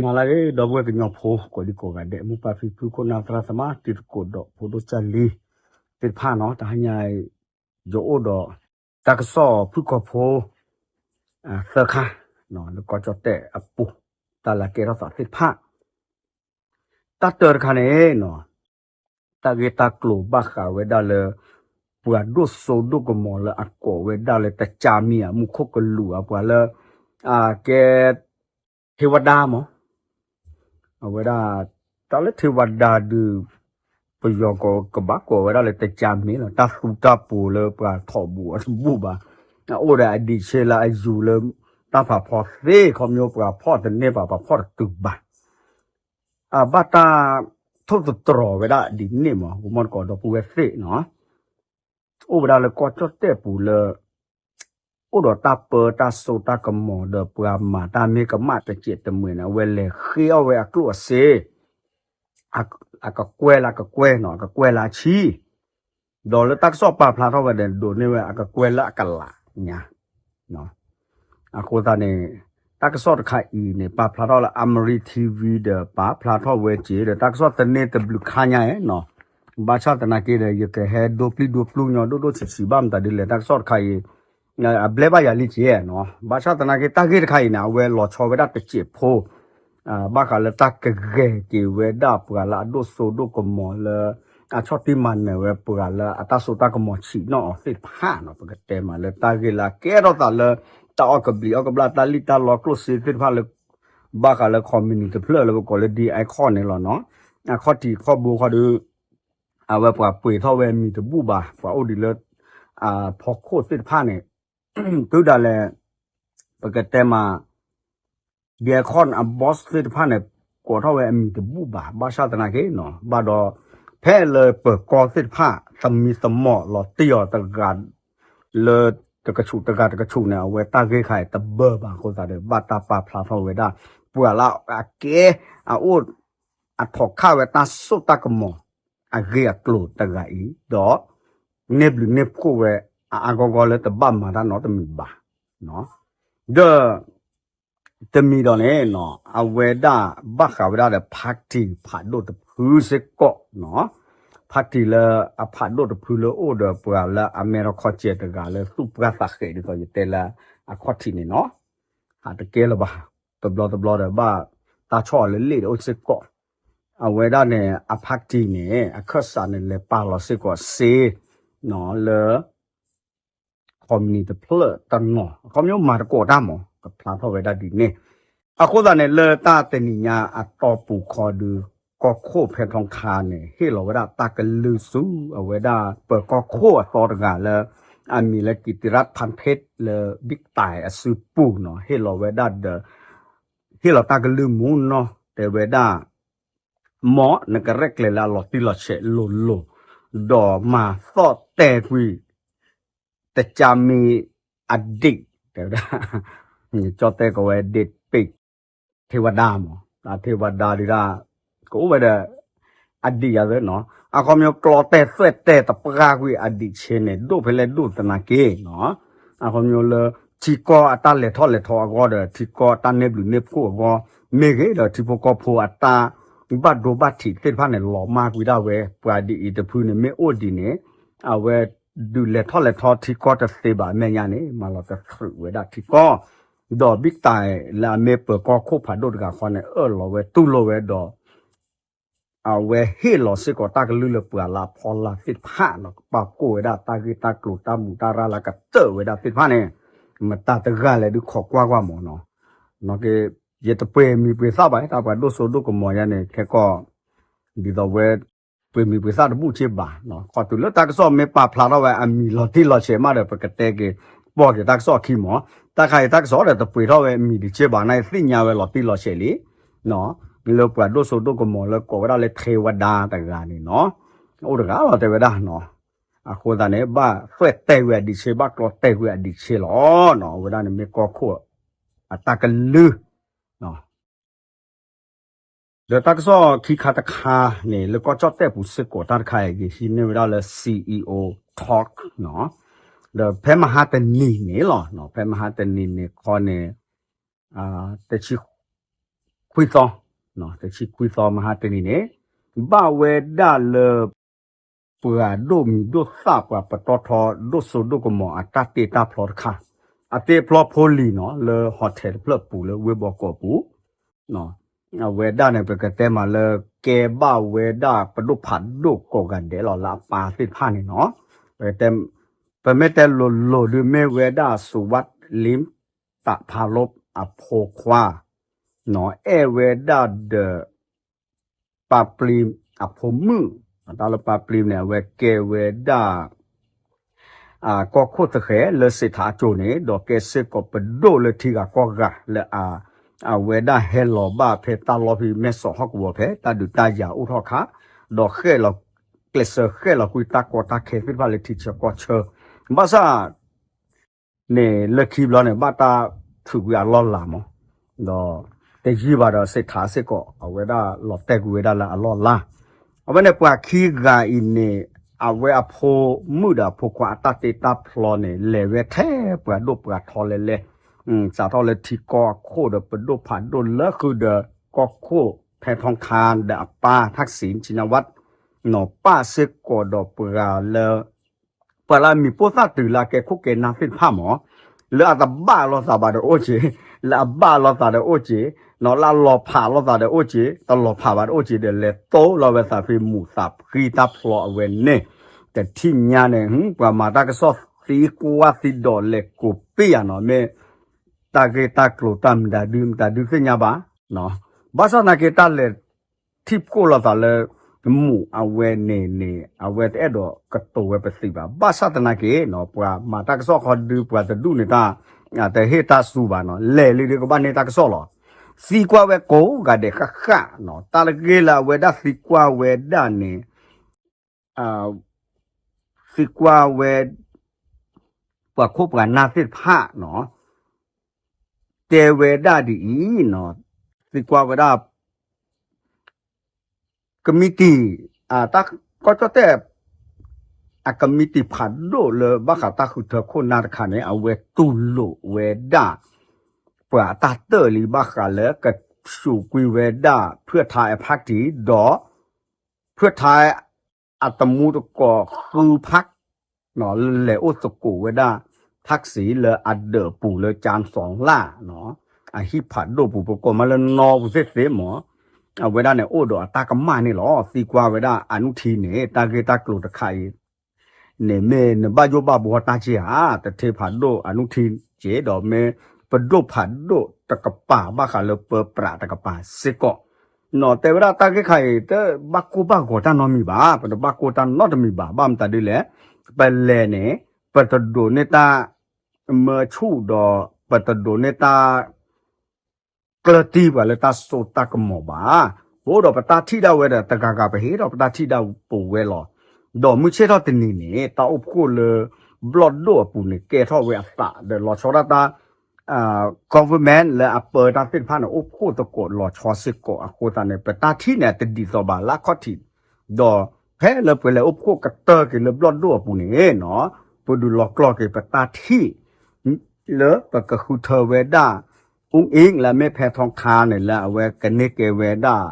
မၤလၢဂ့ၤ ဒီပုၢ်ဝဲၢ်ကညီဖိ ကိးဒံကိးဂၤဒဲး မိၢ်ပၢ်ဖံဖု ခိၣ်နၢ်သရၣ်သမါ တံၤသကိးဒီးဖိဒိၣ်ကၢ်လံၤသ့ၣ်တဖၣ်နီၤ, တဟါညါ ယအိၣ်ဒီး တၢ်ကစီၣ်ဖုၣ်ကိာ်ဖိ သၢခါ လၢကီၢ်ကၠီၣ်တဲၣ်အပူၤ တၢ်လၢကဲထီၣ်သးသ့ၣ်တဖၣ် တၢ်တၢတခါန့ၣ်နီၤ တၢ်ဂ့ၢ်တၢ်ကျိၤဘၣ်ဃးဝဲဒၣ်လၢ ပှၤဒိၣ်စိဒိၣ်ကမီၤလၢအကိးဝဲဒၣ်လၢတကၠါမံၤ အမူခိၣ်ကလူး အပှၤလၢ အကဲ ထေဝဒါမး အဝဲဒၣ် တၢ်လၢထေဝဒါဒုး ပယီၤကဘၣ်ကိးဝဲဒၣ်လၢတကၠါမံၤလီၤ. တၢ်သူတၢ်ပူၤလၢပှၤထီၣ်ဘူးအီၤတဘူးဘၣ်. အအိၣ်ဒီးအဒံးဆ့လၢအယူၤလၢ တၢ်ဖးဖီသ့ ခီဖျိပှၤဖီၣ်တန့ၢ်ဘၣ် ပှၤဖီၣ်တတုၤဘၣ်. အဘၣ်တၢ်ထိၣ်သတြီၤဝဲဒၣ်ဒ်န့ၣ်မး ဂီၤမီၢ်တကိးဒီပုၢ်ဝဲၢ်သ့ၣ်နီၤ အိၣ်ဝဲဒၣ်လၢကီၢ်ကၠီၣ်တဲၣ်ပူၤလၢ အိၣ်ဒီးတၢ်ပၢတၢ်စိတၢ်ကမီၤဒီးပှၤမၤတၢ်မ့ၢ်ကမၣ်တစဲးတမှဲၤန့ၣ် အဝဲလဲၤဃ့အီၣ်ဝဲအကျိၣ်အစ့ အကကွဲၢ်လၢအကကွဲၢ်နီၤ အကကွဲၢ်လၢအဆံ ဒီးလၢတၢ်ကစီၣ်ပာ်ဖျါထီၣ်ဝဲဒီး ဒိးန့ၢ်ဝဲအကလးညါ အဃိသတးန့ၣ် တၢ်ကစီၣ်တခါအံၤန့ၣ် ပာ်ဖျါထီၣ်လၢ Amarin TV ဒီးပာ်ဖျါထီၣ်ဝဲက့ၤ ဒီးတၢ်ကစီၣ်သန့တဘျုးခါညါနီၤ ဘၣ်ဆၣ်သနာ်က့ဒီး ယကဟဲဒိပျံၤဒိပျိညီဒိၣ်ဒိၣ်ဆံးဆံးဘၣ်မတၤဒ်လဲၣ် တၢ်ကစီၣ်တခါအံၤ အဘျဲၣ်ဘၣ်ယၤလံက့နီၤ ဘၣ်ဆၣ်သနာ်က့ တၢ်ဂ့ၢ်တခါအံၤန့ၣ် အဝဲလီၤဆီဝဲဒၣ်တစဲးဖိ ဘၣ်ဃးလၢတၢ်ကဂဲၤက့ၤဝဲဒၣ်ပှၤလၢအဒိၣ်စိဒိၣ်ကမီၤလၢ အဆီၣ်တံၢ်မၤနၢၤဝဲပှၤလၢအတၢ်စိတၢ်ကမီၤဆံးနီၣ်အီၤသ့ၣ်တဖၣ်နီၤ ပကတဲမးလၢတၢ်ဂ့ၢ်လၢအကဲထီၣ်သးလၢ တၢ်အီၣ်ကဘျံးအီၣ်ကဘျၣ်တၢ်လံၣ်တၢ်လီကျိၣ်စ့သ့ၣ်တဖၣ်လၢ ဘၣ်ဃးလၢ ခီမံနံၤတဖျၢၣ်လၢပကိးလၢ ဒ်အံၤခီၣ်န့ၣ်လီၤနီၤ အခီၣ်ထံးခီၣ်ဘိခီဒီး အဝဲပှၤပှ့ၤထီၣ်ဝဲအမံၤတဘူၣ်ဘၣ် ပှၤအိၣ်ဒံးလၢ ဖီခိၣ်သ့ၣ်တဖၣ်န့ၣ် တုၤဒၣ်လဲာ် ပကတဲမး ဒ်အံၤခီၣ်န့ၣ် အ boss သ့ၣ်တဖၣ်န့ၣ် ကိးထီၣ်ဝဲအမံၤတဘူၣ်ဘၣ် ဘၣ်ဆၣ်သနာ်က့နီၤ ဘၣ်ဒီး ဖဲလၢပၢၤကီၢ်သ့ၣ်တဖၣ် သမံသမိးလီၤတံၢ်အီၤတဂၤ လၢတကဆူးတဂၤတကဆူးန့ၣ် အဝဲတၢ်ဂ့ၢ်ခါအံၤတဘၢဘၣ်အဃိသတးဒီး ဘၣ်တၢ်ပာ်ဖျါထီၣ်ဝဲဒၣ် ပှၤလၢအကဲ အအိၣ် အထီၣ်ခၣ်ဝဲတၢ်စိတၢ်ကမီၤ အဂ့ၢ်အကျိၤတဂၤအံၤ ဒီး န့ၢ်ဘျုးန့ၢ်ဖှိၣ်ဝဲ အအါဂီၢ်ဂီၢ်လၢတဘၣ်မၤတၢ်နီတမံၤဘၣ် ဒီး တမံၤဒီးန့ၣ်နီၤ အဝဲဒၣ်ဘၣ်ဃးဝဲဒၣ်ဒီး party ဖးဒိၣ်တဖုစ့ၢ်ကီးနီၤ party လၢအဖးဒိၣ်တဖုလၢအိၣ်ဒီးပှၤလၢအမဲထီၣ်ခီကဲးတဂၤလၢ သူၣ်ပှၢ်သးဃဲးဒ်သိးယတဲလၢအခီၣ်ထံးန့ၣ်နီၤ ဟးတကဲလၢၤဘၣ် တဘျီတဘျီဒီးဘၣ်တၢ်ဆီၣ်အီၤလၢလ့ၣ်ဒီးအိၣ်စ့ၢ်ကီး အဝဲဒၣ်န့ၣ် အ party န့ၣ် အခၢၣ်စးန့ၣ် လဲၤပာ်လီၤစ့ၢ်ကီးစ့ လၢ ခီမံနံၤတဖျၢၣ်တနီၤ အခီပညီမၤသကိးတၢ်မး ကဖျါထီၣ်ဝဲဒၣ်ဒ်န့ၣ် အဃိသတးန့ၣ် လၢတၢ်တနံၤညါအတီၢ်ပူၤခီဒုး ကီၢ်ခိၣ်ဖဲထီခါန့ၣ် ဟ့ၣ်လီၤဝဲဒၣ်တၢ်ကလုၢ်ဆူ အဝဲဒၣ်ပၢၤကီၢ်ခိၣ်အသီတဂၤလၢ အမံၤလၢ ကံးတံရၣ် ဖၣ်ဖ့း လၢ ဘံၣ်တၢ်အစုပူၤနီၤ ဟ့ၣ်လီၤဝဲဒၣ်ဒီး ဟ့ၣ်လီၤတၢ်ကလုၢ်မူနီၤ တဲဝဲဒၣ် မ်နကရဲၣ်ကျဲၤလၢအလီၤတံၢ်လီၤဆဲးလိၤလိၤ ဒီးမၤသီၣ်တဲာ်ကွံာ် တကၠါမံၤအဒံး တဲဝဲဒၣ် ကၠီၣ်တဲၣ်ကိးဝဲ ဒ့ၣ်ပ့း ထေဝဒါမး တၢ်ထေဝဒါဒုးဒၣ် ကအိၣ်ဝဲဒီး အဒံးယၤသ့နီၤ အခီပညီကျီတဲာ်သွဲၣ်တဲာ်တပှၢ်ကွံာ်အဒံးဆ့န့ၣ် ဒိၣ်ဖဲလဲၣ်ဒိၣ်သနာ်က့နီၤ အခီပညီလၢ ထံကီၢ်အတၢ်လဲၤထီၣ်လဲၤထီအဂီၢ်ဒီး ထံကီၢ်အတၢ်န့ၢ်ဘျုးန့ၢ်ဖှိၣ်အဂီၢ် မ့ၢ်ဂ့ၤဒီးထံဖိကီၢ်ဖိအတၢ် ဘၣ်ဒိဘၣ်ထံးသ့ၣ်တဖၣ်န့ၣ် လီၤမၢ်ကွံာ်ဒၣ်ဝဲ ပှၤဒ်အံၤတဖုန့ၣ် မ့ၢ်အိၣ်ဒ်န့ၣ် အဝဲဒုးလဲၤထီၣ်လဲၤထီထံကီၢ်တသ့ဘၣ်အမဲာ်ညါန့ၣ် မၤလီၤတသြုးဝဲဒၣ်ထံကီၢ် ဒီးဘံၣ်တၢ်လၢအမ့ၢ်ပၢၤကီၢ်ခိၣ်ဖးဒိၣ်တဂၤဃီန့ၣ် အၢၣ်လီၤဝဲတူၢ်လိာ်ဝဲဒီး အဝဲဟ့ၣ်လီၤစ့ၢ်ကီးတၢ်ကလုၢ်လၢပှၤလၢအဖီလာ်သ့ၣ်တဖၣ်နီၤ ကပာ်ဖှိၣ်ဝဲဒၣ်တၢ်ဂ့ၢ်တၢ်ကျိၤတၢ်မူးတၢ်ရၢ်လၢကတၢၢ်ဝဲဒၣ်သ့ၣ်တဖၣ်န့ၣ် မတၤတဂၤလဲၣ်ဒုးခိးကွၢ်ကွၢ်မးနီၤ က့ ယတပှ့ၤမံၤပှ့ၤသၣ်ဘၣ် တၢ်ပှၤဒိၣ်စိဒိၣ်ကမီၤယါန့ၣ် ခဲကီၢ် ဒ်သိးဝဲ ပှ့ၤမံၤပှ့ၤသၣ်တဘူၣ်က့ဘၣ်နီၤ ခီတုၤလၢတၢ်ကစီၣ်မ့ၢ်ပာ်ဖျါထီၣ်ဝဲအမံၤလီၤတံၢ်လီၤဆဲးမးဒီး ပကတဲက့ၤ ပီၢ်က့ၤတၢ်ကစီၣ်အခံမး တၢ်ခါအံၤတၢ်ကစီၣ်ဒီးတပှ့ၤထီၣ်ဝဲအမံၤတက့ဘၣ်န့ၣ် သ့ၣ်ညါဝဲလီၤတံၢ်လီၤဆဲးလံ လၢပှၤဒိၣ်စိဒိၣ်ကမီၤလၢကိးဝဲဒၣ်လၢ ထေဝဒါ တဂၤန့ၣ်နီၤ အိၣ်တဂၤလီၤတဲဝဲဒၣ်နီၤ အဃိသတးန့ၣ် ဘၣ်သွဲၣ်တဲာ်ကွံာ်အဒံးဆ့ ဘၣ်ကျီတဲာ်ကွံာ်အဒံးဆ့လီၤနီၤ အဝဲဒၣ်န့ၣ်မ့ၢ်ကီၢ်ခိၣ်အတၢ်ကလုၢ် ဒီးတၢ်ကစီၣ်ခံခါတခါန့ၣ် လၢကီၢ်ကၠီၣ်တဲၣ်ပူၤစ့ၢ်ကီးတၢ်တခါအံၤ ယဟံးန့ၢ်ဝဲဒၣ်လၢ CEO Talk နီၤ ဒီးဖဲမဟါတနံၤန့ၣ်လီၤ ဖဲမဟါတနံၤန့ၣ်ခီန့ၣ် တဆံ ခွံသီ, တဆံခွံသီမဟါတနံၤန့ၣ် ဘၣ်ဝဲဒၣ်လၢ ပှၤဒိၣ်မံၤဒိၣ်သၣ် ပှၤပတီၢ်ထီဒိၣ်စိဒိၣ်ကမီၤအတၢ်တ့တၢ်ဖျီတခါ, အသ့ၣ်ဖျီဖိလံၤနီၤ လၢ hotel တဖျၢၣ်ပူၤလၢဝ့ၢ်ဘီကီးပူၤ အဝဲဒၣ်န့ၣ် ပကတဲမးလၢ ကဲဘၣ်ဝဲဒၣ်ပဒိၣ်ဖးဒိၣ်ကိးဂၤဒဲးလီၤ လၢအပၢ်သ့ၣ်တဖၣ်န့ၣ်နီၤ, ပမ့ၢ်တဲလိၤလိၤဒုးမ့ၢ်ဝဲဒၣ် စူၤဝးလ့ တးဖးလိ အဖိခွါ အဲၣ်ဝဲဒၣ်ဒီး ပၢ်ပျံၤအဖိမုၣ်, တၢ်လၢပၢ်ပျံၤန့ၣ် အဝဲကဲဝဲဒၣ် ကီၢ်ခိၣ်သဃဲၤလၢစ့းထးအစိၤန့ၣ် ဒီးကဲစ့ၢ်ကီးပဒိၣ်လၢထံဂၤကီၢ်ဂၤလၢ အဝဲဒၣ်ဟဲလီၤဘၣ်ဖဲတၢ်လီၢ်ဖဲမဲၢ်စီးဟီၣ်ကဝီၤဖဲတၢ်ဒုးတၢ်ယၤအိၣ်ထီၣ်အခါ, ဒီးဃဲၣ်လီၤ ကျဲးစၢးဃဲၣ်လီၤကွံာ်တၢ်ကီတၢ်ခဲသ့ၣ်တဖၣ်လၢထံဆၢကီၢ်ဆၢ, ဘၣ်ဆၣ် န့ၣ် လၢခံဘျီန့ၣ် ဘၣ်တၢ်ထုးကွံာ်အလီၢ်လၤမး, ဒီးတယံာ်ဘၣ်ဒီး စ့းထးစ့ၢ်ကီး အဝဲဒၣ်လီၤတဲာ်ကွံာ်ဝဲဒၣ်လၢအလီၢ်လၤ, အဝဲန့ၣ်ပှၤခံဂၤအံၤန့ၣ် အဝဲအဖိမုၣ်ဒီးအဖိခွါအတၢ်တ့တၢ်ဖျီန့ၣ် လဲၤဝဲထဲပှၤဒိၣ်ပှၤထီလဲၤလဲၤ, စးထီၣ်လၢထံကီၢ်အခိၣ်ဒီးပဒိၣ်ဖးဒိၣ်လၢဃုာ်ဒီး ကီၢ်ခိၣ်ဖဲထီခါဒီးအပၢ်ထၣ်စံး ဆံနဝး နီၤ ပၢ်စ့ၢ်ကီးဒီးပှၤလၢ ပှၤလၢအမံၤပိၢ်သၣ်တုၤလၢအကဲခိၣ်ကဲနၢ်သ့ၣ်တဖၣ်မး, လၢအတဘၣ်လိာ်သးဘၣ်ဒီးအိၣ်က့ၤ, လၢအဘၣ်လိာ်သးဒီးအိၣ်က့ၤ, လၢအလီၤဖးလိာ်သးဒီးအိၣ်က့ၤ, တလီၤဖးဘၣ်ဒီးအိၣ်က့ၤဒီး လဲၤတိလိာ်ဝဲသးဖဲမူးသးဖှံတၢ်ဖျီအဝဲန့ၣ်, တထံၣ်ညါန့ၣ် ပှၤမၤတၢ်ကစီၣ်သံကွၢ်သံဒိးလဲၤကိးပ့ၢ်ယၤနီၤ မ့ၢ် တၢ်ဂ့ၢ်တၢ်ကျိၤတၢ်မတၤဒုမတၤဒုသ့ၣ်ညါဘၣ်, ဘၣ်ဆၣ်သနာ်က့တၢ်လဲၤ ထံၣ်ဖှိၣ်လိာ်သးလၢ မူးအဝဲန့ၣ်န့ၣ် အဝဲတအဲၣ်ဒိးကတိၤဝဲပသံးဘၣ်. ဘၣ်ဆၣ်သနာ်က့နီၤ ပှၤမၤတၢ်ကစီၣ်ခီဒု ပှၤတဒူၣ်န့ၣ်တၢ် တဟ့ၣ်တၢ်စူၤဘၣ်နီၤ လဲၤလံဒီးကဘၣ်န့ၢ်တၢ်ကစီၣ်လီၤ. သံကွၢ်ဝဲကိးဂၤဒဲးဃၣ်ဃၣ်နီၤ တၢ်တဂ့ၢ်လၢအဝဲဒၣ်သံကွၢ်ဝဲဒၣ်န့ၣ် သံကွၢ်ဝဲ ပှၤခိၣ်ပှၤနၢ်သ့ၣ်တဖၣ်နီၤ တဲဝဲဒၣ်ဒ်အံၤနီၤ သံကွၢ်ဝဲဒၣ် ကမံးတံာ် တၢ်ကီၢ်ကၠီၣ်တဲၣ် အကမံးတံာ်ဖးဒိၣ်လၢဘၣ်ဃးတၢ်ဃုထၢခိၣ်နၢ်တခါန့ၣ် အဝဲတူၢ်လိာ်ဝဲဒၣ် ပှၤအတၢ်တၢၣ်လံဘၣ်ဃးလၢကဆူးကွံာ်ဝဲဒၣ် ဖုၣ်ထါအဖါတံၢ် ဒီး ဖုၣ်ထါ အတမူတကိးဃုဖး လဲၤအိၣ်သကိးဝဲဒၣ် ထၣ်စံး လၢအဒၢးအပူၤလၢကၠၣ်စီၤလၣ် အဟံၣ်ဖးဒိၣ်ပူၤ ပကိးမးလၢနီၢ်ပူၤသ့ၣ်သ့ၣ်မး အဝဲဒၣ်န့ၣ် အိၣ်ဒီးအတၢ်ကမၣ်န့ၣ်လီၤ. သံကွၢ်ဝဲဒၣ်အနုထံန့ၣ် တၢ်ဂ့ၢ်တၢ်ကျိၤတခါအံၤ န့ၣ်မ့ၢ်နဘၣ်ယိၣ်ဘၣ်ဘှီတၢ်က့ဧါ, တထ့ဖးဒိၣ်အနုထံက့ ဒီးမ့ၢ်ပဒိၣ်ဖးဒိၣ်တကပၤ ဘၣ်ဃးလၢပပြးတကပၤစ့ၢ်ကီး နီၤ တဲဝဲဒၣ်တၢ်ဂ့ၢ်ခါအံၤ တဘၣ်ကိၢ်ဘၣ်ဂီၤတၢ်နီတမံၤဘၣ်, ပတဘၣ်ကိၢ်တၢ်နီတမံၤဘၣ်, ဘၣ်မတၤဒ်လဲၣ်, ပလဲၤန့ၣ် ပတဒိးန့ၢ်တၢ်မၢဆူၣ်ဒီး ပတဒိးန့ၢ်တၢ် ကျၢၢ်တံၢ်ပှၤလၢတၢ်စိတၢ်ကမီၤဘၣ်. ပအိၣ်ဒီးပတၢ်ထံၣ်ဒၣ်ဝဲဒီး တဂၤဂၤ ပဟ့ၣ်ထီၣ်ပတၢ်ထံၣ်ဒၣ်ပဝဲလီၤ. ဒီးမုၢ်ဆ့ၣ်ထီၣ်တနံၤန့ၣ် တၢ်အိၣ်ဖှိၣ်လၢဘျီၣ်ဒိၣ်အပူၤန့ၣ် ကဲထီၣ်ဝဲအသးဒီးလီၤဆီဒၣ်တၢ် government လၢအပၢတၢ်သ့ၣ်တဖၣ်န့ၣ် အိၣ်ဖှိၣ်သကိးလီၤဆီစ့ၢ်ကီးအဃိသတးန့ၣ် ပတၢ်ထံၣ်န့ၣ် အတဒ်သိးဘၣ်လၢအခီၣ်ထံး, ဒီးဖဲလၢပှၤလဲၤအိၣ်ဖှိၣ်ကတၢၢ်က့ၤလၢဘျီၣ်ဒိၣ်အပူၤန့ၣ်နီၤ ပဒုးလီၤကျီၢ်က့ၤပတၢ်ထံၣ် လၢပကဃုထၢဝဲဒၣ် အူအ့ၣ် လၢအမ့ၢ်ဖဲထီခါန့ၣ် လၢအဝဲကန့ၢ်ကဲဝဲဒၣ်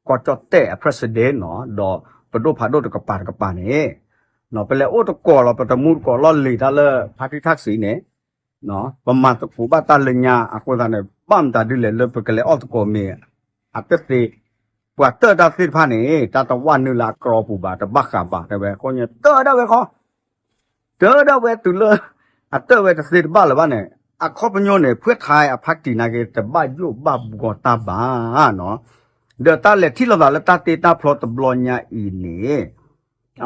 ကီၢ်ကၠီၣ်တဲၣ်အ president နီၤ ဒီးပဒိၣ်ဖးဒိၣ်တကပၤတကပၤန့ၣ် ပလဲၤအိၣ်သကိးလီၤ ပတမူသကိးလီၢ်လံၤတၢ်လၢ ဖါတံၢ်ထၣ်စံးန့ၣ် ပမၤသကိးဘၣ်တၢ်လၢညါအဃိသတးန့ၣ် ဘၣ်မတၤဒ်လဲၣ်လၢပကလဲၤအီၣ်သကိးမ့ၢ် အတသ့ ပှၤတၢၣ်တၢ်သ့ၣ်တဖၣ်န့ၣ် တၢ်တဝၢ်နုာ်လၢအကြီပူၤဘၣ် တဘၣ်ဃးဘၣ် တဲဝဲ အဃိန့ၣ် တၢၣ်ဒၣ်ဝဲခီ တၢၣ်ဒၣ်ဝဲတုၤလၢ အတၢၣ်ဝဲတသ့တဘၣ်လၢၤဘၣ်န့ၣ် အခီပညီန့ၣ် ဖုၣ်ထါအဖါတံၢ်နာ်က့ တဘၣ်ယိၣ်ဘၣ်ဘှီတၢ်ဘၣ်နီၤ ဒီးတၢ်လဲၤထံၣ်လိာ်သးလၢတၢ်တ့တၢ်ဖျီတဘျီညါအံၤန့ၣ်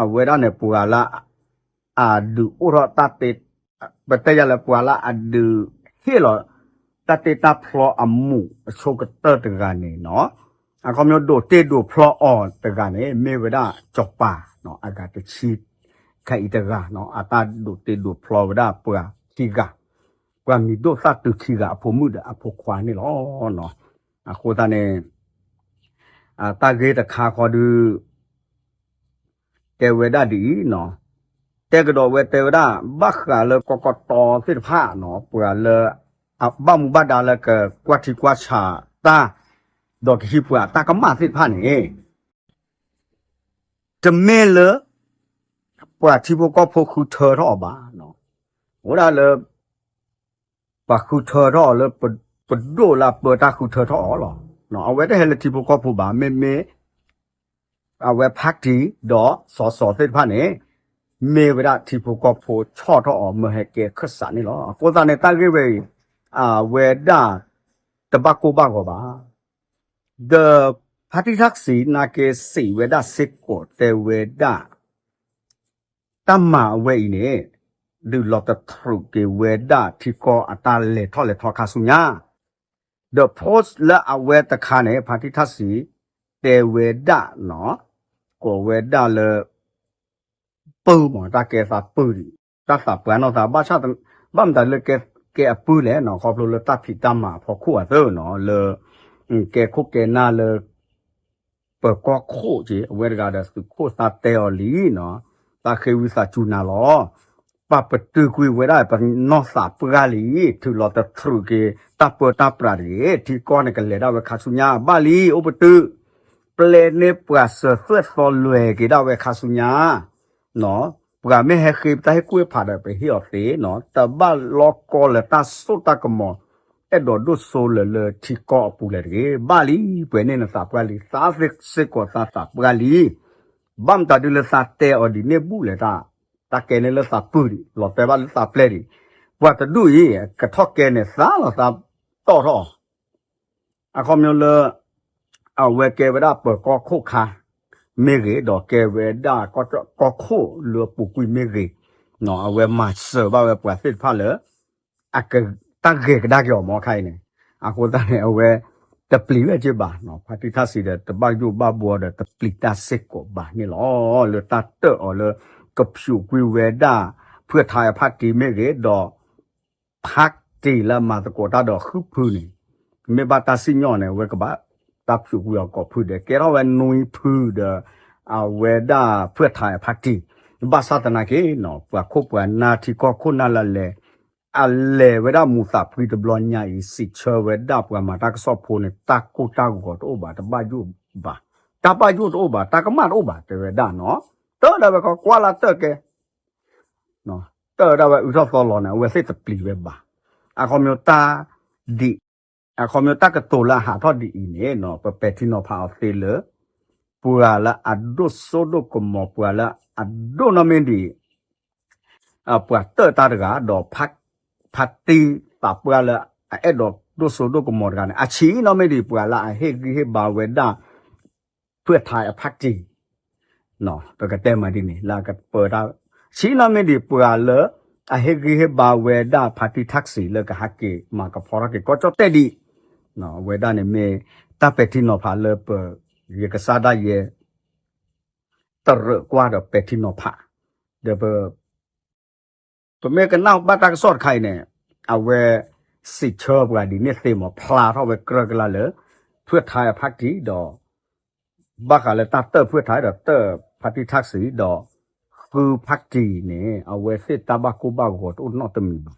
အဝဲဒၣ်န့ၣ် ပှၤလၢ အဒုးအိၣ်ထီၣ်တၢ်တ့ ပတဲယၤလၢပှၤလၢအဒုးဟ့ၣ်လီၤ တၢ်တ့တၢ်ဖျီအမူးအဆိကတၢၢ်တဂၤန့ၣ်နီၤ အခီပညီဒိးတ့ဒိးဖျီအီၤတဂၤန့ၣ် မ့ၢ်ဝဲဒၣ်စီၤပၤ အဂၤတဆံ ခဲအံၤတဂၤနီၤ အတၢ်ဒိးတ့ဒိးဖျီဝဲဒၣ်ပှၤခံဂၤ ပှၤမံၤဒိၣ်သၣ်တုၤခံဂၤအဖိမုၣ်ဒီးအဖိခွါန့ၣ်လီၤ. အဃိသတးန့ၣ် တၢ်ဂ့ၢ်တခါဃီဒုး တဲဝဲဒၣ်ဒ်အံၤနီၤ, တဲကဒီးဝဲတဲဝဲဒၣ် ဘၣ်ဃးလၢကီၢ်ကီၢ်တီသ့ၣ်တဖၣ်နီၤ ပှၤလၢ အဘၣ်မူဘၣ်ဒါလၢကကွၢ်ထံကွၢ်ဆးတၢ် ဒီးကဟံးပှၤတၢ်ကမၣ်သ့ၣ်တဖၣ်န့ၣ် တမ့ၢ်လၢ ပှၤထံဖိကီၢ်ဖိဃုထၢထီၣ်အီၤဘၣ်. အိၣ်ဒၣ်လၢ ပှၤဃုထၢထီၣ်အီၤလၢ ပဒိၣ်လၢအပၢတၢ်ဃုထၢထီၣ်အီၤလီၤ. အဝဲတဟဲလၢထံဖိကီၢ်ဖိဘၣ်, မ့မ့ၢ် အဝဲ party ဒီးစီၤစီၤသ့ၣ်တဖၣ်န့ၣ် မ့ၢ်ဝဲဒၣ်ထံဖိကီၢ်ဖိဆီၣ်ထီၣ်အီၤ မၢဟဲကဲခၢၣ်စးန့ၣ်လီၤ. အဃိသတးန့ၣ် တၢ်ဂ့ၢ်ဝဲအံၤ အဝဲဒၣ် တဘၣ်ကိၢ်ဘၣ်ဂီၤဘၣ်. ဒီး ဖါတံၢ်ထၣ်စံး နာ်က့စံးဝဲဒၣ်စ့ၢ်ကီးတဲဝဲဒၣ် တၢ်မၤအဝဲအံၤန့ၣ် ဒုးလီၤတတြူးက့ၤဝဲဒၣ်ထံကီၢ်အတၢ်လဲၤထီၣ်လဲၤထီခါဆူညါ ဒီး post လၢအဝဲတခါန့ၣ် ဖါတံၢ်ထၣ်စံး တဲဝဲဒၣ်နီၤ ကိးဝဲဒၣ်လၢ ပုၢ်မး တၢ်ကဲသးပုၢ်ဒံး တၢ်သးပှၢ်နီၢ်သး ဘၣ်ဆၣ် ဘၣ်မတၤလၢကဲအပုၢ်လဲၣ်နီၤ ခီဖျိလၢတၢ်ဖံးတၢ်မၤအဖီခိၣ်အသၢနီၤ လၢ ကဲခိၣ်ကဲနၢ်လၢ ပၢၤကီၢ်ခိၣ်က့ အဝဲတဂၤဒီးသုးခိၣ်သးတဲအီၤလံနီၤ သးဃ့ဝံသးစူၤနၤလီၤ ပာ်ပတုာ်ကွံာ်ဝဲဒၣ်ပနီၢ်သးပှၢ်လံ ထုးလီၤတတြူးက့ၤ တၢ်ပၢတၢ်ပြးတဂ့ၤ ထံကီၢ်န့ၣ်ကလဲၤဒၣ်ဝဲခါဆူညါ ဘၣ်လံ အိၣ်ပတုာ် ပျဲန့ၢ်ပှၤစၢၤသွဲၣ်သီလွဲၤက့ၤဒၣ်ဝဲခါဆူညါ ပှၤမ့ၢ်ဟဲဃ့ပတၢ်ဟ့ၣ်ကူၣ်ဟ့ၣ်ဖးဒီးပဟ့ၣ်အီၤသ့နီၤ တဘၣ်လီကီလၢတၢ်စိတၢ်ကမီၤ အဲၣ်ဒိးဒိၣ်စိလၢာ်လၢထံကီၢ်အပူၤလဲၣ်တဂ့ၤ ဘၣ်လံ ပှဲၤန့ၢ်နသးပှၢ်လံ သးစ့ၢ်ကီးသးသးပှၢ်လံ ဘၣ်မတၤဒုလၢသးတဲအီၤဒ်န့ၣ်ဘူၣ်လဲၣ်တၢ် တၢ်ကဲန့ၣ်လၢသးပုၢ်ဒံး လီၤတဲာ်ဘၣ်လၢသးပျဲၢ်ဒံး ပှၤတဒူၣ်အံၤ ကထီၣ်ကဲန့ၣ် သးလီၤသးတီၣ်ထီၣ်အီၤ အခီပညီလၢ အဝဲကဲဝဲဒၣ်ပၢၤကီၢ်ခိၣ်ခါ မ့ၢ်ဂ့ၤ ဒီးကဲဝဲဒၣ်ကီၢ်ကီၢ်ခိၣ်လၢအပူၤကွံာ်မ့ၢ်ဂ့ၤ, အဝဲမၤစၢၤဘၣ်ဝဲပှၤသ့ၣ်တဖၣ်လၢ အက တၢ်ဂဲၤကဒါက့ၤအီၤမ့ၢ်ခါအံၤန့ၣ်, အဃိသတးန့ၣ် အဝဲ တပျံၤဝဲက့ၤဘၣ်, ဖါတံၢ်ထၣ်စံးဒီး တဘၣ်ယိၣ်ဘၣ်ဘှီဒီး တပျံၤတၢ်စ့ၢ်ကီးဘၣ်န့ၣ်လီၤ. လၢတၢ်တၢၣ်အီၤလၢ ကဖျိးကွံာ်ဝဲဒၣ် ဖုၣ်ထါအဖါတံၢ်မ့ၢ်ဂ့ၤ ဒီး ဖါတံၢ်လၢအမၤသကိးတၢ်ဒီးဃုဖုန့ၣ်, မ့ၢ်ဘၣ်တၢ်စံၣ်ညီၣ်န့ၣ် အဝဲကဘၣ်တၢ်ဖျိးကွံာ်အီၤကိးဖုဒီး ကဲထီၣ်ဝဲနွံဖုဒီး အဝဲဒၣ်ဖုၣ်ထါအဖါတံၢ်, ဘၣ်ဆၣ်သနာ်က့ ပှၤခိၣ်ပှၤနၢ်ထံကီၢ်ခိၣ်နၢ်လၢလဲၣ်, အလဲၤဝဲဒၣ်မူးသးဖှံတဘျီညါအံၤ စံးဆၢဝဲဒၣ်ပှၤမၤတၢ်ကစီၣ်ဖိန့ၣ် တၢ်ကိၢ်တၢ်ဂီၤတအိၣ်ဘၣ်, တဘၣ်ယိၣ်ဘၣ်, တၢ်ဘၣ်ယိၣ်တအိၣ်ဘၣ်, တၢ်ကမၣ်တအိၣ်ဘၣ် တဲဝဲဒၣ်နီၤ, တၢ်ဒၣ်ဝဲကကွၢ်လၢတၢၣ်ကဲ တၢ်ဒၣ်ဝဲအုးထီၣ်သီလီၤန့ၣ် အဝဲသ့ၣ်တပျံၤဝဲဘၣ်. အခီပညီတၢ်ဒ်, အခီပညီတၢ်ကတိၤလၢအဟးထီၣ်ဒ်အံၤန့ၣ် ပပဲာ်ထံနီၤဖးအီၤသ့လၢ ပှၤလၢအဒိၣ်စိဒိၣ်ကမီၤ ပှၤလၢအဒိၣ်နီၢ်မ့ၢ်ဒံး ပှၤတၢၣ်တၢ်တဂၤ ဒီး ဖါတံၢ်သးပှၢ်လၢအအဲၣ်ဒိးဒိၣ်စိဒိၣ်ကမီၤတဂၤန့ၣ် အဆံးနီၢ်မ့ၢ်ဒံး ပှၤလၢအဟ့ၣ်ဂံၢ်ဟ့ၣ်ဘါဝဲဒၣ် ဖုၣ်ထါအဖါတံၢ် ပကတဲမးဒ်န့ၣ် လၢအကပၢတၢ် ဆံးနီၢ်မ့ၢ်ဒံး ပှၤလၢ အဟ့ၣ်ဂံၢ်ဟ့ၣ်ဘါဝဲဒၣ်ဖါတံၢ်ထၣ်စံးလၢကဟးက့ၤမၤကဖီထီၣ်က့ၤ ကီၢ်ကၠီၣ်တဲၣ်ဒံး, အဝဲဒၣ်န့ၣ်မ့ၢ် တၢ်ပဲာ်ထံနီၤဖးလၢပ ယကစၢ်ဒၣ်ယဲ တရၢးကွၢ်ဒီးပဲာ်ထံနီၤဖး, ဒီးပ ပမ့ၢ်ကနၣ်ဘၣ်တၢ်ကစီၣ်တခါအံၤန့ၣ် အဝဲ စံးဆၢပှၤဒ်န့ၣ်သ့မး ဖျါထီၣ်ဝဲကြၢးကလာ်လၢ ဖုၣ်ထါအဖါတံၢ်ဒီး ဘၣ်ဃးလၢတၢ်တၢၣ်ဖုၣ်ထါဒီးတၢၣ်ဖါတံၢ်ထၣ်စံးဒီး ဃုဖါတံၢ်န့ၣ် အဝဲသ့ၣ်တၢ်ဘၣ်ကိၢ်ဘၣ်ဂီၤတအိၣ်နီတ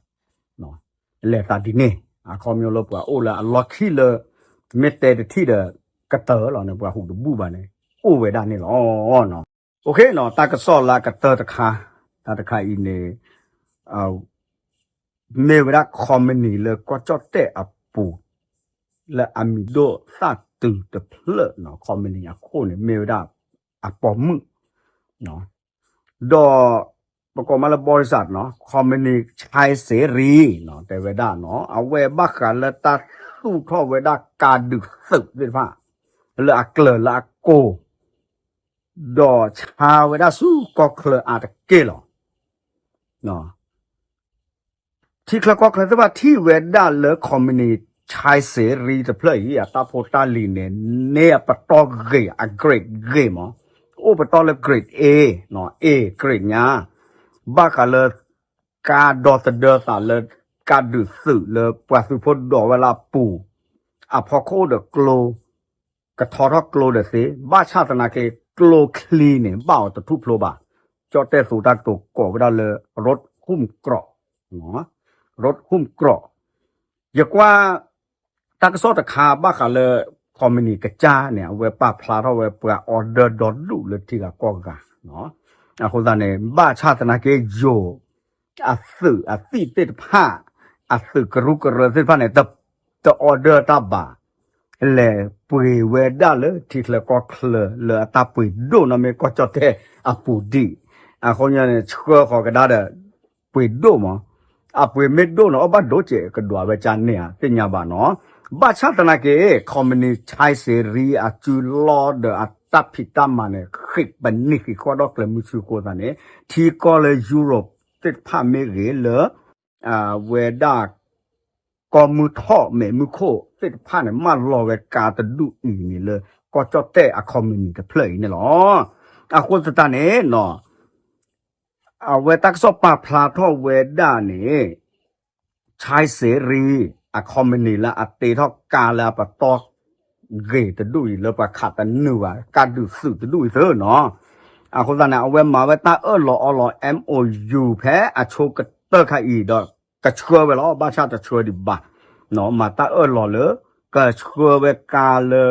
မံၤဘၣ်. လဲၤသးဒ်န့ၣ် အခီပညီလၢပှၤအိၣ်လၢအလီၢ်ခံလၢ မ့ၢ်တဲတထံၣ်ဒီး ကတၢၢ်လီၤန့ၣ် ပှၤဟူးတဘူၣ်ဘၣ်န့ၣ် အိၣ်ဝဲဒၣ်န့ၣ်လီၤ. တၢ်ကစီၣ်လၢအကတၢၢ်တခါ, တၢ်တခါအံၤန့ၣ် မ့ၢ်ဝဲဒၣ် ခီမနံၤ လၢကီၢ်ကၠီၣ်တဲၣ်အပူၤ လၢအမံၤဒိၣ်သၣ်တုၤတဖျၢၣ်နီၤ, ခီမနံၤအခိၣ်န့ၣ် မ့ၢ်ဝဲဒၣ်အပိာ်မုၣ် ဒီး ပကိးမးလၢ ဘီရံစၣ်နီၤ, ခီမနံၤ ဆဲစ့ရံနီၤ, တဲဝဲဒၣ်နီၤ, အဝဲဘၣ်ဃးလၢတၢ်သူၣ်ထီၣ်ဝဲဒၣ်ကးဒုးသုးသ့ၣ်တဖၣ် လၢအကျၢၤလၢအကိၤ ဒီးဆါဝဲဒၣ်ဆူကီၢ်ချၢအါတက့ၢ်လီၤ. ထံချၢကီၢ်ချၢသ့ၣ်တဖၣ်ထံၣ်ဝဲဒၣ်လၢ ခီမနံၤ ဆဲစ့ရံတဖျၢၣ်အံၤ အတၢ်ဖိတၢ်လံၤန့ၣ် န့ၢ်အပတီၢ်ဂ့ၤ အ grade ဂ့ၤမး, အိၣ်ပတီၢ်လၢ grade A နီၤ, A grade ညါ, ဘၣ်ဃးလၢ ကါဒီသဒၢသးလၢ ကးဒုးသုးလၢပှၤသုးဖိဒိးဝဲလၢအပူၤ, အဖီခိၣ်ဒီးကျိ ကထီထီၣ်ကျိဒီးသ့, ဘၣ်ဆၣ်သနာ်က့ ကျိချံန့ၣ် ဘၣ်အီၤတထူၣ်ဖျိဘၣ်. ကၠီၣ်တဲၣ်သူတၢ်ကတိၤကိးဝဲဒၣ်လၢ ရိတ်ဟုမ်ကြး, ရိတ်ဟုမ်ကြး, ယကွၢ် တၢ်ကစီၣ်တခါဘၣ်ဃးလၢ ခီမနံၤကစၢ်န့ၣ် အဝဲပာ်ဖျါထီၣ်ဝဲပှၤ order ဒီဒူၣ်လၢထံဂၤကီၢ်ဂၤ, အဃိသတးန့ၣ် ဘၣ်ဆၣ်သနာ်က့ ယိၤ အသုးအသံၣ်သ့ၣ်တဖၣ် အသုးကရူၢ်ကရၢသ့ၣ်တဖၣ်န့ၣ် တ order တၢ်ဘၣ်, လဲၤပှ့ၤဝဲဒၣ်လၢထံချၢကီၢ်ချၢလၢအတၢ်ပှ့ၤဒိၣ်နီၣ်မ့ၢ်ကီၢ်ကၠီၣ်တဲၣ်အပူၤဒံး, အဃိန့ၣ် ဆှၢဃီၤကဒါဒီး ပှ့ၤဒိၣ်မး, အပှ့ၤမ့ၢ်ဒိၣ်န့ၣ် အီၣ်ဘၣ်ဒိကဲးကဒွးဝဲကန့ၢ်ဧါ သ့ၣ်ညါဘၣ်နီၣ်, ဘၣ်ဆၣ်သနာ်က့ ခီမနံၤ ခၠဲးစ့ရံ အစုလီၢ်ဒီးအတၢ်ဖံးတၢ်မၤန့ၣ် ဃ့ၢ်ပနံၣ်ဃ့ၢ်ဃီဒီးကျဲမုၢ်ဆူအဃိသတးန့ၣ် ထံကီၢ်လၢ Europe သ့ၣ်တဖၣ်မ့ၢ်ဂ့ၤလၢ အဝဲဒၣ် ကီၢ်မုၢ်ထီၣ်မဲာ်မုၢ်ခိၣ်သ့ၣ်တဖၣ်န့ၣ် မၢလီၤဝဲကါတဒူၣ်အံၤန့ၣ်လၢ ကီၢ်ကၠီၣ်တဲၣ်အခီမနံၤတဖျၢၣ်အံၤန့ၣ်လီၤ. အဃိသတးန့ၣ်နီၣ် အဝဲတၢ်ကစီၣ်ပာ်ဖျါထီၣ်ဝဲဒၣ်န့ၣ် ခၠဲးစ့ရံ အခီမနံၤလၢအတ့ထီၣ်ကါလၢအပတီၢ် ဂ့ၤတဒူၣ်အံၤလၢပှၤခးတနုာ်ဘၣ် ကါဒုးသုးတဒူၣ်အံၤသ့နီၣ်, အဃိသတးန့ၣ် အဝဲမၤဝဲတၢ်အၢၣ်လီၤအီလီၤ MOU ဖဲအဆိကတၢၢ်ခါအံၤဒီး ကဆှၢဝဲလီၤ ဘၣ်ဆၣ်တဆှၢဒံးဘၣ်, မၤတၢ်အၢၣ်လီၤလၢ ကဆှၢဝဲကါလၢ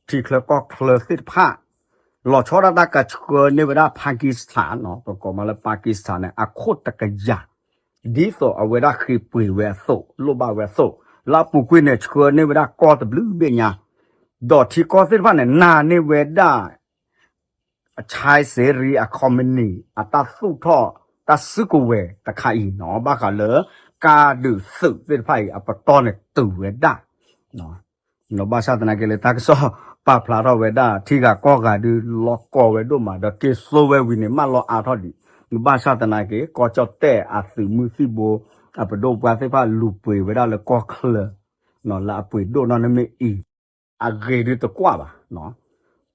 ထံချၢကီၢ်ချၢသ့ၣ်တဖၣ် လီၤဆီဒၣ်တၢ်ကဆှၢန့ၢ်ဝဲဒၣ် Pakistan နီၣ် ပကိးမးလၢ Pakistan န့ၣ် အခိၣ်တကယၤ ဒ်သိးအဝဲဒၣ်ဃ့ပှ့ၤဝဲအသိး လိၣ်ဘၣ်ဝဲအသိး လၢအပူၤကွံာ်န့ၣ် ဆှၢန့ၢ်ဝဲဒၣ်ကီၢ်တဘျုးဘ့ၣ်ညါ, ဒီးထံကီၢ်သ့ၣ်တဖၣ်န့ၣ် နာ်န့ၢ်ဝဲဒၣ် ခၠဲးစ့ရံအခီမနံၤ အတၢ်သူၣ်ထီၣ်တၢ်စုကဝဲၤတခါအံၤနီၣ် ဘၣ်ဃးလၢ ကါဒုးသုးသ့ၣ်တဖၣ်အံၤ အပတီၢ်န့ၣ်တုၤဝဲဒၣ် ဘၣ်ဆၣ်သနာ်က့လၢတၢ်ကစီၣ်ပာ်ဖျါထီၣ်ဝဲဒၣ် ထံဂၤကီၢ်ဂၤဒုးလီၤကီဝဲဒိၣ်မး ဒီးက့ၤသိဝဲဝံၤန့ၣ် မၢလီၤအါထီၣ်ဒံး, ဘၣ်ဆၣ်သနာ်က့ ကီၢ်ကၠီၣ်တဲၣ်အသုးမုၢ်သံၣ်ဘိ အပဒိၣ်ပှၢ်သ့ၣ်တဖၣ်လူၤပှ့ၤဝဲဒၣ်လၢကီၢ်ချၢ လၢအပှ့ၤဒိၣ်နီၣ်န့ၣ်မ့ၢ်အံၤ အဂ့ၤဒုးတကွၢ်ဘၣ်,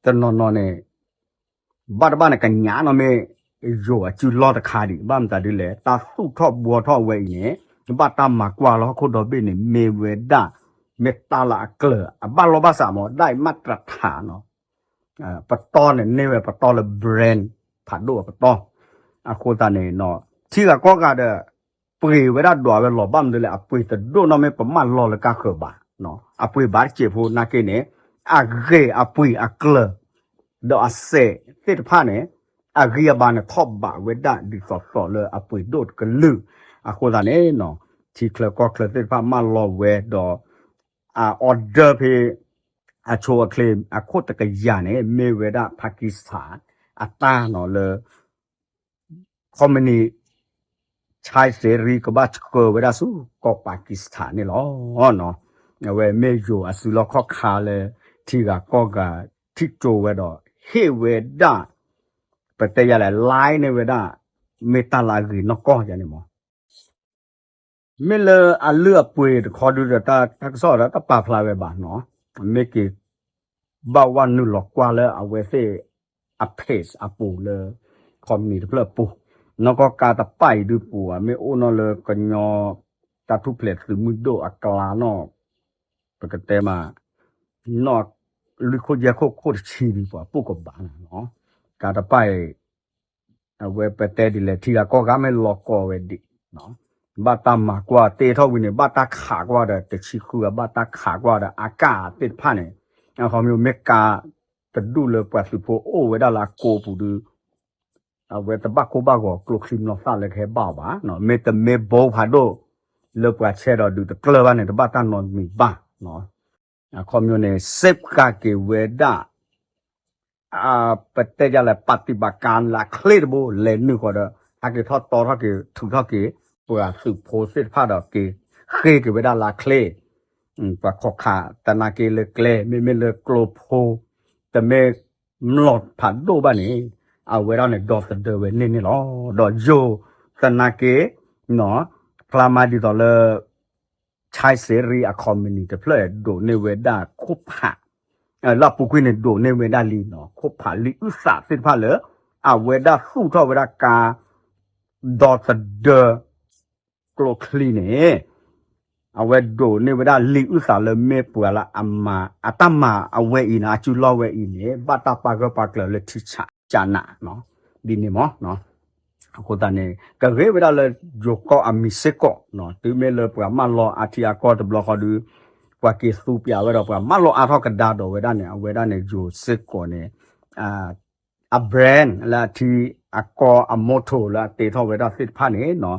တနီၤနီၤန့ၣ် ဘၣ်တဘၣ်န့ၣ် ကညးနီၣ်မ့ၢ် ယိၤအစုလီၢ်တခါဒံး ဘၣ်မတၤဒ်လဲၣ် တၢ်သူၣ်ထီၣ်ဘှီထီၣ်ဝဲအံၤန့ၣ် ဘၣ်တၢ်မၤကွၢ်လၢဟီၣ်ခိၣ်ဒီဘ့ၣ်န့ၣ် မ့ၢ်ဝဲဒၣ် မ့ၢ်တၢ်လၢအကျၢၤ အဘၣ်လီၢ်ဘၣ်စးမး ဒါမးတထးနီၣ် ပတီၢ်န့ၣ် န့ၢ်ဝဲပတီၢ်လၢ brand ဖးဒိၣ်အပတီၢ်, အဃိသတးန့ၣ် ထံဂၤကီၢ်ဂၤဒီး ပှ့ၤဝဲဒၣ်ဒွးဝဲလီၤ ဘၣ်မနုၤလဲၣ် အပှ့ၤတဒိၣ်နီၣ်မ့ၢ်ပမၢလီၤလၢကါဃၢၤဘၣ်, အပှ့ၤဘၣ်တစဲးဖိနာ်က့န့ၣ် အဂ့ၤအပှ့ၤအကျၢၤ ဒီးအစဲးသ့ၣ်တဖၣ်န့ၣ် အဂံၢ်အဘါန့ၣ်ထီၣ်ဘးဝဲဒၣ်ဒ်သိးသိးလၢအပှ့ၤဒိၣ်တကလုာ်, အဃိသတးန့ၣ် ထံချၢကီၢ်ချၢသ့ၣ်တဖၣ်မၢလီၤဝဲဒီး အ order ဖဲ အဆိအချ့ အခိၣ်တကယၤန့ၣ် မ့ၢ်ဝဲဒၣ် Pakistan အတၢ်နီၣ်လၢ ခီမနံၤ ခၠဲးစ့ရံ ကဘၣ်ဆှၢဝဲဒၣ်ဆူကီၢ် Pakistan န့ၣ်လီၤ. အဝဲမ့ၢ်ယိၤအစုလီၢ်ခီၣ်ခါလၢ ထံဂၤကီၢ်ဂၤ ထံၣ်ကၠိဝဲဒီး ဟ့ၣ်ဝဲဒၣ် ပတဲယၤလဲၣ် line န့ၢ်ဝဲဒၣ် မ့ၢ်တၢ်လၢအဂ့ၤနီၢ်ကီၢ်ယၤန့ၣ်မး မ့ၢ်လၢအလုၢ်အပှ့ၤတခီဒုဒီး တၢ်ကစီၣ်ဒီးတပာ်ဖျါဝဲဘၣ်နီၤ, မ့ၢ်က့ၤ ဘၣ်ဝဲနုာ်လီၤကွၢ်လၢအဝဲသ့ၣ်အ page အပူၤလၢ ခီမနံၤတဖျၢၣ်အပူၤ, နီၢ်ကီၢ်ကါတပၢ်အံၤဒုပူၤ မ့ၢ်အိၣ်နီၢ်လၢကညီတၢ်ထူၣ်ဖျဲးသုးမုၢ်ဒိၣ်အကျါနီၤ, ပကတဲမး နီၢ်လွံၢ်ခိၣ်ယဲၢ်ခိၣ်ခိၣ်တဆံဒုပူၤ အပူၤကဘၣ်နီၤ, ကါတပၢ်အံၤ အဝဲပတဲဒ်လဲၣ် ထံဂၤကီၢ်ဂၤမ့ၢ်လီၤကီဝဲဒံး, ဘၣ်တၢ်မၤကွၢ်တ့ထီၣ်ဝံၤန့ၣ် ဘၣ်တၢ်ခးကွၢ်ဒီးတဆံဃု ဘၣ်တၢ်ခးကွၢ်ဒီးအကၢ်သ့ၣ်တဖၣ်န့ၣ်, အခီမ့ၢ်မ့ၢ်ကါတဒူၣ်လၢပှၤသုးဖိအိၣ်ဝဲဒၣ်လၢအကိးပူၤဒု အဝဲတဘၣ်ကိၢ်ဘၣ်ဂီၤကျိချံမျိာ်သၣ်လၢကဟဲဘၣ်အီၤဘၣ်, မ့တမ့ၢ်ဘိဖးဒိၣ် လၢပှၤဆဲးဒီးဒုးတကျၢၢ်ဘၣ်န့ၣ် တဘၣ်တၢ်နီတမံၤဘၣ် အခီပညီန့ၣ် safeguard က့ၤဝဲဒၣ် ပတဲယၤလဲၣ် ပၣ်တံၣ်ပၣ်ကါလၢအချ့တဘိ လဲၤနုာ်ဃီဒီး ဟဲက့ၤထီၣ်တီထီၣ်က့ၤ ထုးထီၣ်က့ၤ ပှၤသုးဖိသ့ၣ်တဖၣ်ဒီးက့ၤဃ့က့ၤဝဲဒၣ်လၢအချ့, ပှၤခိးခးသနာ်က့လၢကျဲ မ့မ့ၢ်လၢကျိဖိ တမ့ၢ်မျိာ်ဖးဒိၣ်ဘၣ်န့ၣ် အဝဲဒၣ်န့ၣ်ဒီသဒၢဝဲန့ၣ်န့ၣ်လီၤ. ဒီးယိၤသနာ်က့ ဖျါမးဒ်သိးလၢ ခၠဲးစ့ရံအခီမနံၤတဖျၢၣ် ဒိးန့ၢ်ဝဲဒၣ်ခိၣ်ဖး လၢအပူၤကွံာ်န့ၣ် ဒိးန့ၢ်ဝဲဒၣ်လံနီၤ ခိၣ်ဖးလံာ်အုၣ်သးသ့ၣ်တဖၣ်လၢ အဝဲဒၣ်သူၣ်ထီၣ်ဝဲဒၣ်ကါ ဒီသဒၢ ကျိချံန့ၣ် အဝဲဒိးန့ၢ်ဝဲဒၣ်လံာ်အုၣ်သးလၢမ့ၢ်ပှၤလၢအမၤ အတၢ်မၤအဝဲအံၤန့ၣ် အစုလီၢ်ဝဲအံၤန့ၣ် ဘၣ်တၢ်ပာ်ဂၢၢ်ပာ်ကျၢၤလၢထံဆးကနး ဒ်န့ၣ်မး အဃိသတးန့ၣ် ကဂ့ၤဝဲဒၣ်လၢယိၤကီၢ်အမံၤစ့ၢ်ကီး တုၤမ့ၢ်လၢပှၤမၢလီၤအထံအကီၢ်တဘျီဃီဒု ပှၤက့ၤသူပၠးဝဲဒီးပှၤမၢလီၤအါထီၣ်ကဒါဒီးဝဲဒၣ်န့ၣ် အဝဲဒၣ်န့ၣ် ယိၤစ့ၢ်ကီးန့ၣ် အ brand လၢအထံအကီၢ်အ motto လၢအတ့ထီၣ်ဝဲဒၣ်သ့ၣ်တဖၣ်န့ၣ်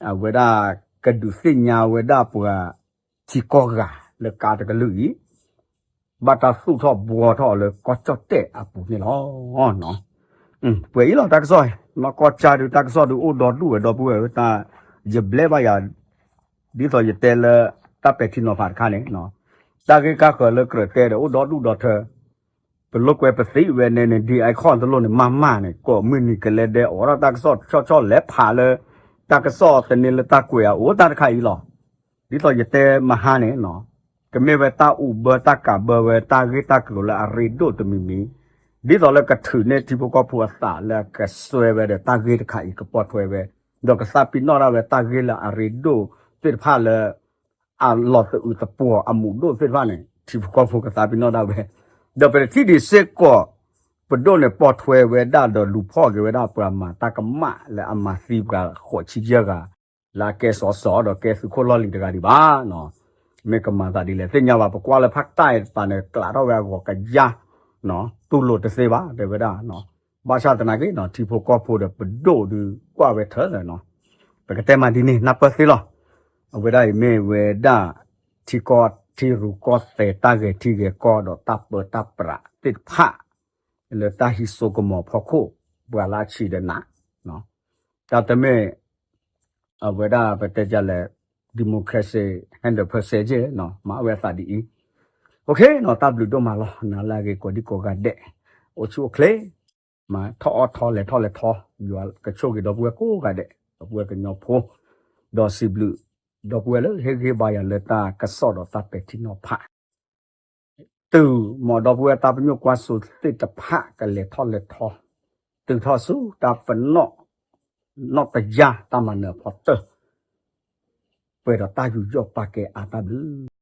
အဝဲဒၣ်ကဒုးသ့ၣ်ညါဝဲဒၣ်ပှၤထံကီၢ်ဂၤလၢကါတကလုာ်အံၤ ဘၣ်တၢ်သူၣ်ထီၣ်ဘှီထီၣ်အီၤလၢကီၢ်ကၠီၣ်တဲၣ်အပူၤန့ၣ်လီၤ. ပှဲၤအံၤလီၤတၢ်ကစီၣ် နီၢ်ကီၢ်ကၠါဒုးတၢ်ကစီၣ်ဒုးအိၣ်ဒီဒူၣ်ဝဲဒီပုၢ်ဝဲၢ်တၢ် ယဘျဲၣ်ဘၣ်ယၤ ဒ်သိးယတဲလၢ တၢ်ပဲာ်ထံနီၤဖးတခါန့ၣ် တၢ်ဂ့ၢ်ကါဃၢၤလၢကြၢးတဲဒီးအိၣ်ဒီဒူၣ်ဒီထၢ ပလိာ်ကွဲပသံဝဲန့ၣ်န့ၣ် ဒ် icon တလိၣ်န့ၣ် မ့ၢ်မ့ၢ်န့ၣ် ကိးမုၢ်နံၤကလဲၤဒဲး အိးထီၣ်တၢ်ကစီၣ်ဆီဆီလဲၤဖးလၢ တၢ်ကစီၣ်သန့လၢတၢ်ကွဲးအအိၣ်တၢ်တခါအံၤလီၤ. ဒ်သိးယတဲမဟါန့ၣ် ကမ့ၢ်ဝဲတၢ်အူးဘၢတၢ်ကးဘၢဝဲတၢ်ဂ့ၢ်တၢ်ကျိၤလၢအရ့ဒိၣ်တမံၤမံၤ ဒ်သိးလၢကထုးန့ၢ်ထံဖိကီၢ်ဖိအသးလၢအကစွဲဝဲဒီးတၢ်ဂ့ၢ်တခါအံၤကပိာ်ထွဲဝဲ ဒီးကသးပ့ၤနီၣ်ဒၣ်ဝဲတၢ်ဂ့ၢ်လၢအရ့ဒိၣ်သ့ၣ်တဖၣ်လၢ အလီၤသအုးသပှီၤအမူးဒိၣ်သ့ၣ်တဖၣ်န့ၣ် ထံဖိကီၢ်ဖိကသးပ့ၤနီၣ်ဒၣ်ဝဲ ဒီးပတထံၣ်ဒံးစ့ၢ်ကီး ပဒိၣ်န့ၣ်ပိာ်ထွဲဝဲဒၣ်ဒီးလူၤဖီၣ်က့ၤဝဲဒၣ်ပှၤမၤတၢ်ကမၣ်လၢအမၤသံပှၤဃိးဆံယဲၢ်ဂၤ လၢအကဲစီၤစီၤဒီးကဲသုးခိၣ်လီၢ်လံၤတဂၤဒံးဘၣ် မ့ၢ်ကမၤသးဒ်လဲၣ်သ့ၣ်ညါဘၣ် ပကွၢ်လၢဖးတၢ်အံၤတပၤန့ၣ် ကျးထီၣ်ဝဲအဂီၤကယါ တူၢ်လိာ်တသ့ဘၣ် တဲဝဲဒၣ် ဘၣ်ဆၣ်သနာ်က့ ထံဖိကီၢ်ဖိဒီးပဒိၣ်ဒုးကွၢ်ဝဲထၢၣ်လၢၤနီၤ ပကတဲမးဒ်န့ၣ် နၢ်ပၢၢ်သ့လီၤ. အဝဲဒၣ်အံၤမ့ၢ်ဝဲဒၣ် ထံကီၢ်ထံရူၢ်ကီၢ်သဲးတၢ်ဂဲၤထံဂဲၤကီၢ်ဒီးတၢ်ပၢတၢ်ပြးသ့ၣ်တဖၣ် လၢတၢ်ဟံးစိကမီၤဖီခိၣ် ပှၤလၢအဆံးဒီးနး တၢ်တမ့ၢ် အဝဲဒၣ်ပတဲဒ်လဲၣ် democracy hundred percent က့ မၤဝဲအသးဒ်အံၤ အိၣ်ခ့နီၤ တၢ်ဘျုးဒိၣ်မးလီၤ နၤလၢအဂ့ၤကိးဒံကိးဂၤဒဲး အိၣ်ဆူၣ်အိၣ်ချ့ မၤထီၣ်အီၣ်ထီလဲၤထီၣ်လဲၤထီ ယွၤကဆိၣ်ဂ့ၤဒီပုၢ်ဝဲၢ်ကိးဂၤဒဲး ဒီပုၢ်ဝဲၢ်ကညီဖိ ဒီးစံးဘျုး ဒီပုၢ်ဝဲၢ်လၢဟ့ၣ်ဂံၢ်ဘါယၤလၢတၢ်ကစီၣ်ဒီးတၢ်ပဲာ်ထံနီၤဖး တုၤမ်ဒီပုၢ်ဝဲၢ်တၢ်ပညိၣ်ကွၢ်စိသ့ၣ်တဖၣ်ကလဲၤထီၣ်လဲၤထီ တုၤထီၣ်ဆူတၢ်ပနီၣ် နီၣ်တယၢ်တၢ်မၤနၢၤအဖီတၢၢ် ပှဲၤဒီးတၢ်ယူးယီၣ်ပာ်ကဲအါတၢ်ဘျုး